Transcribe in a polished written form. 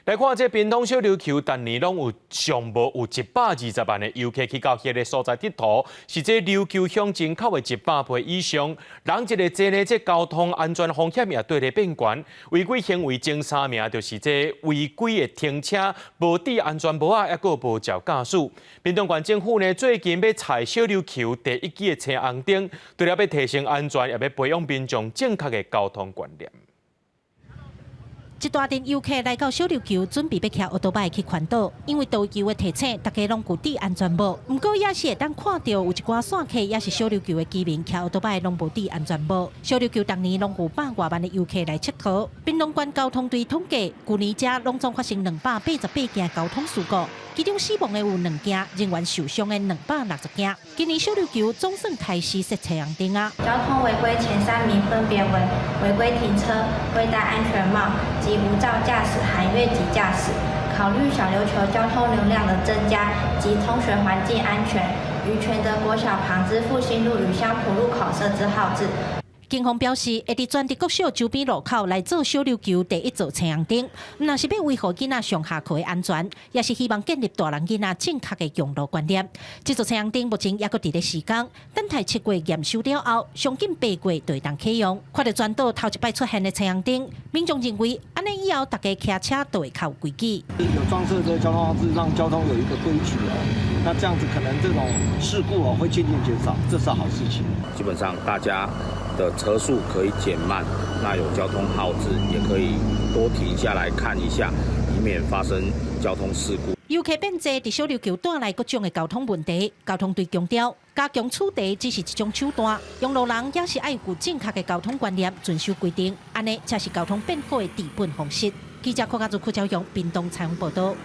來看這屏東小琉球，逐年攏有上無有120萬的遊客去到彼个所在𨑨迌，是這琉球鄉人口的100倍以上。人一个濟呢，這交通安全風險也綴咧變懸。違規行為前三名就是這違規的停車、無戴安全帽仔，抑閣無照駕駛。屏東縣政府呢，最近欲拆小琉球第一支的青紅燈，除了欲提升安全，也欲培養民眾正確的交通觀念。一大陣遊客來到小琉球，準備欲騎歐多擺去環島。因為導遊的提醒，大家攏有戴安全帽。毋過也是會當看著有一寡散客，抑是小琉球的居民騎歐多擺攏無戴安全帽。小琉球逐年攏有百外萬的遊客來𨑨迌。屏東縣交通隊統計，舊年遮攏總發生288件交通事故，其中死亡的有兩件，人員受傷的260件。今年小琉球總算開始設青紅燈啊！交通違規前三名分別為違規停車、未戴安全帽及無照駕駛和越級駕駛。考慮小琉球交通流量的增加及通學環境安全，於全德國小旁之復興路與香埔路口設置號誌。警方表示，會佇全德國小周邊路口來做小琉球第一座青紅燈，毋但是欲維護囡仔上下課的安全，也是希望建立大人囡仔正確的用路觀念。這座青紅燈目前猶閣佇咧施工，等待7月驗收了後，上緊8月就會當啟用。看著全島頭一擺出現的青紅燈，民眾認為，按呢以後大家騎車都會較有規矩。有裝設這個交通號誌，讓交通有一個規矩哦。那這樣子可能這種事故哦會漸漸減少，這是好事情。基本上大家的車速可以減慢，那有交通號誌也可以多停下來看一下，以免發生交通事故。遊客變濟，佇小琉球帶來各種的交通問題。交通隊強調，加強取締只是一種手段，用路人也是愛有正確的交通觀念，遵守規定，按呢才是交通變好的治本方式。記者柯家祖、柯昭勇，屏東採訪報導。